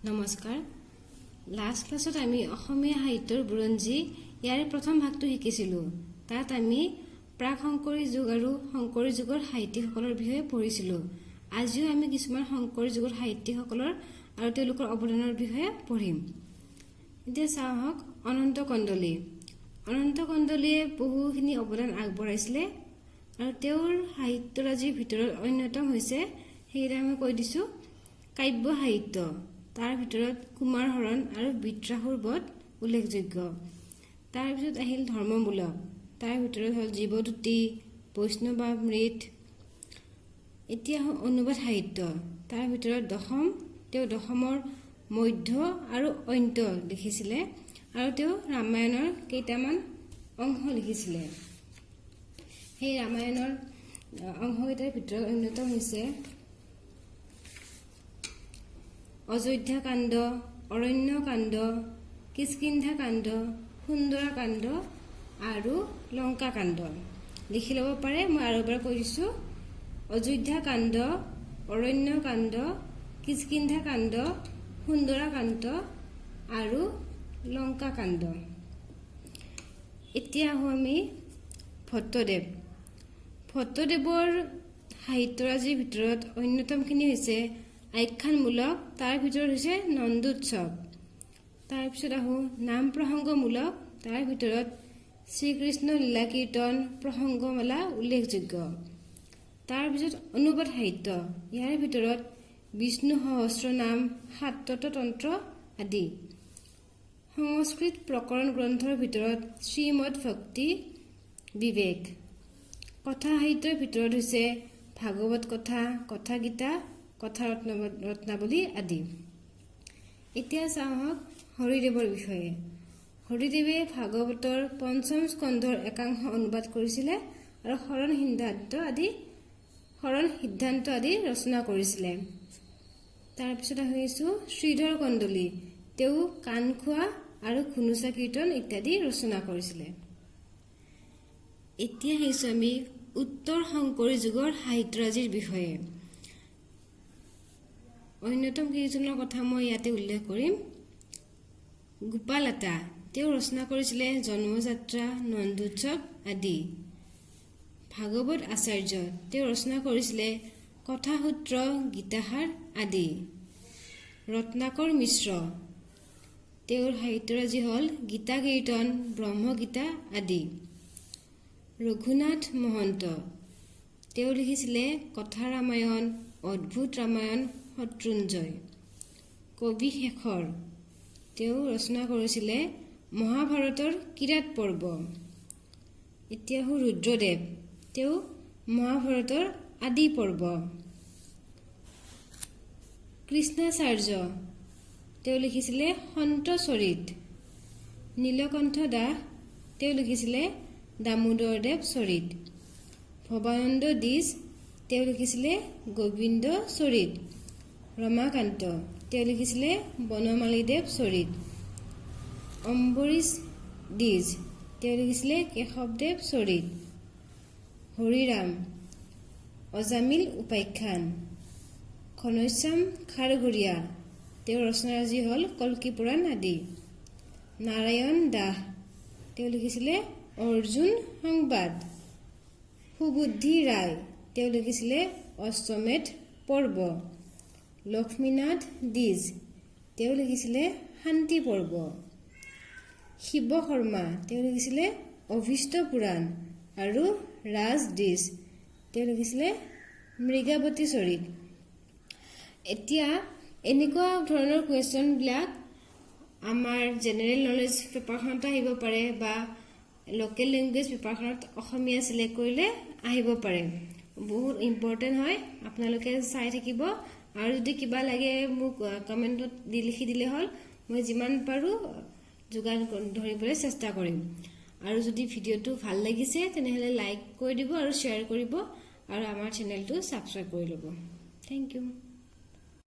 নমস্কাৰ। লাষ্ট ক্লাছত আমি অসমীয়া সাহিত্যৰ বুৰঞ্জী ইয়াৰে প্ৰথম ভাগটো শিকিছিলোঁ। তাত আমি প্ৰাক শংকৰী যুগ আৰু শংকৰী যুগৰ সাহিত্যিকসকলৰ বিষয়ে পঢ়িছিলোঁ। আজিও আমি কিছুমান শংকৰী যুগৰ সাহিত্যিকসকলৰ আৰু তেওঁলোকৰ অৱদানৰ বিষয়ে পঢ়িম। এতিয়া চাওঁ আহক অনন্ত কন্দলী। অনন্ত কন্দলীয়ে বহুখিনি অৱদান আগবঢ়াইছিলে আৰু তেওঁৰ সাহিত্যৰাজিৰ ভিতৰত অন্যতম হৈছে, সেইকেইটা মই কৈ দিছোঁ, কাব্য সাহিত্য। তাৰ ভিতৰত কুমাৰ হৰণ আৰু বৃত্ৰাসুৰ বধ উল্লেখযোগ্য। তাৰপিছত আহিল ধৰ্মমূলক। তাৰ ভিতৰত হ'ল জীৱদূতী, বৈষ্ণৱামৃত। এতিয়া আহোঁ অনুবাদ সাহিত্য। তাৰ ভিতৰত দশম, তেওঁ দশমৰ মধ্য আৰু অন্ত্য লিখিছিলে আৰু তেওঁ ৰামায়ণৰ কেইটামান অংশ লিখিছিলে। সেই ৰামায়ণৰ অংশকেইটাৰ ভিতৰত অন্যতম হৈছে অযোধ্যা কাণ্ড, অৰণ্য কাণ্ড, কিষ্কিন্ধা কাণ্ড, সুন্দৰা কাণ্ড আৰু লংকা কাণ্ড। লিখি ল'ব পাৰে, মই আৰু এবাৰ কৈ দিছোঁ: অযোধ্যা কাণ্ড, অৰণ্য কাণ্ড, কিষ্কিন্ধা কাণ্ড, সুন্দৰা কাণ্ড আৰু লংকা কাণ্ড। এতিয়া আহোঁ আমি ভট্টদেৱ। ভট্টদেৱৰ সাহিত্যৰাজিৰ ভিতৰত অন্যতমখিনি হৈছে আখ্যানমূলক, তাৰ ভিতৰত হৈছে নন্দোৎসৱ। তাৰপিছত আহোঁ নাম প্ৰসংগমূলক, তাৰ ভিতৰত শ্ৰীকৃষ্ণ লীলা কীৰ্তন, প্ৰসংগমালা উল্লেখযোগ্য। তাৰপিছত অনুবাদ সাহিত্য, ইয়াৰ ভিতৰত বিষ্ণু সহস্ৰ নাম, সাতত্ব তন্ত্ৰ আদি। সংস্কৃত প্ৰকৰণ গ্ৰন্থৰ ভিতৰত শ্ৰীমদ ভক্তি বিবেক। কথা সাহিত্যৰ ভিতৰত হৈছে ভাগৱত কথা, কথাগীতা, কথা ৰত্নাৱলী আদি। এতিয়া চাওঁ আহক হৰিদেৱৰ বিষয়ে। হৰিদেৱে ভাগৱতৰ পঞ্চম স্কন্ধৰ একাংশ অনুবাদ কৰিছিলে আৰু শৰণ সিদ্ধান্ত আদি ৰচনা কৰিছিলে। তাৰপিছত আহিছোঁ শ্ৰীধৰ কন্দলী। তেওঁ কাণখোৱা আৰু ঘুনুচা কীৰ্তন ইত্যাদি ৰচনা কৰিছিলে। এতিয়া আহিছোঁ আমি উত্তৰ শংকৰী যুগৰ সাহিত্যৰাজিৰ বিষয়ে। অন্যতম কেইজনৰ কথা মই ইয়াতে উল্লেখ কৰিম। গোপাল আতা, তেওঁ ৰচনা কৰিছিলে জন্মযাত্ৰা, নন্দোৎসৱ আদি। ভাগৱত আচাৰ্য, তেওঁ ৰচনা কৰিছিলে কথাসূত্ৰ, গীতাসাৰ আদি। ৰত্নাকৰ মিশ্ৰ, তেওঁৰ সাহিত্যৰাজি হ'ল গীতা কীৰ্তন, ব্ৰহ্মগীতা আদি। ৰঘুনাথ মহন্ত, তেওঁ লিখিছিলে কথা ৰামায়ণ, অদ্ভুত ৰামায়ণ, শত্ৰুঞ্জয়। কবি শেখৰ, তেওঁ ৰচনা কৰিছিলে মহাভাৰতৰ কিৰাট পৰ্ব। এতিয়া আহোঁ ৰুদ্ৰদেৱ, তেওঁ মহাভাৰতৰ আদি পৰ্ব। কৃষ্ণাচাৰ্য, তেওঁ লিখিছিলে সন্ত চৰিত। নীলকণ্ঠ দাস, তেওঁ লিখিছিলে দামোদৰদেৱ চৰিত। ভৱানন্দ দ্বিজ, তেওঁ লিখিছিলে গোবিন্দ চৰিত। ৰমাকান্ত, তেওঁ লিখিছিলে বনমালীদেৱ চৰিত। অম্বৰীশ দ্বিজ, তেওঁ লিখিছিলে কেশৱদেৱ চৰিত। হৰিৰাম, অজামিল উপাখ্যান। ঘনশ্যাম খাৰঘৰীয়া, তেওঁৰ ৰচনাৰাজি হ'ল কল্কি পুৰাণ আদি। নাৰায়ণ দাস, তেওঁ লিখিছিলে অৰ্জুন সংবাদ। সুবুদ্ধি ৰায়, তেওঁ লিখিছিলে অশ্বমেধ পৰ্ব। লক্ষ্মীনাথ দ্বিজ, তেওঁ লিখিছিলে শান্তি পৰ্ব। শিৱ শৰ্মা, তেওঁ লিখিছিলে অভীষ্ট পুৰাণ আৰু ৰাজ দ্বিজ, তেওঁ লিখিছিলে মৃগাৱতী চৰিত। এতিয়া এনেকুৱা ধৰণৰ কুৱেশ্যনবিলাক আমাৰ জেনেৰেল নলেজ পেপাৰখনতো আহিব পাৰে বা লোকেল লেংগুৱেজ পেপাৰখনত অসমীয়া চিলেক্ট কৰিলে আহিব পাৰে। বহুত ইম্পৰ্টেণ্ট হয়, আপোনালোকে চাই থাকিব আৰু যদি কিবা লাগে মোক কমেণ্টত দি লিখি দিলে হ'ল, মই যিমান পাৰোঁ যোগান ধৰিবলৈ চেষ্টা কৰিম। আৰু যদি ভিডিঅ'টো ভাল লাগিছে, তেনেহ'লে লাইক কৰি দিব আৰু শ্বেয়াৰ কৰিব আৰু আমাৰ চেনেলটো ছাবস্ক্ৰাইব কৰি ল'ব। Thank U.